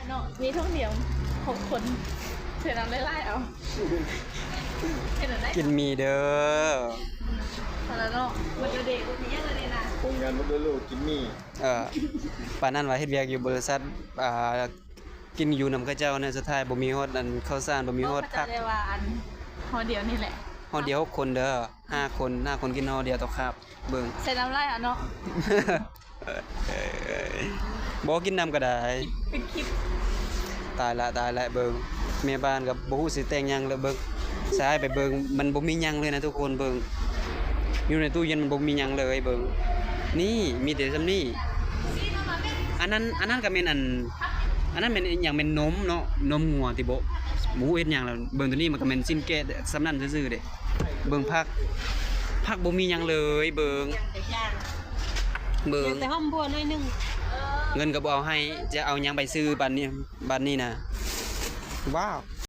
ເນາະ ມີຖົງດຽວ ຫົກຄົນ ເສຍນ້ຳຫຼາຍໆ ເອົາ ເຮັດແນວໃດ ກິນໝີ່ເດີ ພໍແລ້ວເນາະ ໝົດແລ້ວເດ ບໍ່ມີຫຍັງແລ້ວເດນະ ໂຮງງານໝົດແລ້ວລູກ ກິນໝີ່ ເອີ ປານນັ້ນວ່າເຮັດວຽກຢູ່ບໍລິສັດ ອ່າ ກິນຢູ່ນຳເຂົາເຈົ້ານະ ສຸດທ້າຍບໍ່ມີຮອດອັນເຂົ້າສານ ບໍ່ມີຮອດຜັກ ເຂົາເຈົ້າໄດ້ວ່າອັນ ຫໍ່ດຽວນີ້ແຫຼະ ຫໍ່ດຽວຫົກຄົນເດີ ຫ້າຄົນ ຫ້າຄົນກິນຫໍ່ດຽວຕໍ່ຄາບ ເບິ່ງ ໃສ່ນ້ຳລາຍເອົາເນາະ ບໍ່ກິນນຳກໍໄດ້ ປິດຄລິບ ຕາຍລະ ຕາຍລະ ເບິ່ງ ແມ່ບ້ານກໍບໍ່ຮູ້ຊິແຕ່ງຫຍັງແລ້ວ ເບິ່ງ ສາຍໄປເບິ່ງ ມັນບໍ່ມີຫຍັງເລີຍນະທຸກຄົນ ເບິ່ງ ຢູ່ໃນຕູ້ເຢັນມັນບໍ່ມີຫຍັງເລີຍ ເບິ່ງ ນີ້ ມີແຕ່ສ່ຳນີ້ ອັນນັ້ນ ອັນນັ້ນກໍແມ່ນອັນ ອັນນັ້ນແມ່ນອີຫຍັງ ແມ່ນນົມເນາະ ນົມງົວຕິບໍ ບໍ່ຮູ້ເຮັດຫຍັງແລ້ວ ເບິ່ງໂຕນີ້ມັນກໍແມ່ນຊີ້ນແກະສ່ຳນັ້ນຊື່ໆເດ້. ເບິ່ງຜັກ ຜັກບໍ່ມີຫຍັງເລີຍ ເບິ່ງ ເບິ່ງ ແຕ່ຫອມບົວໜ້ອຍໜຶ່ງ ເງິນກໍບໍ່ເອົາໃຫ້ ຈະເອົາຫຍັງໄປຊື້ບາດນີ້ ບາດນີ້ນະ ວ້າວ.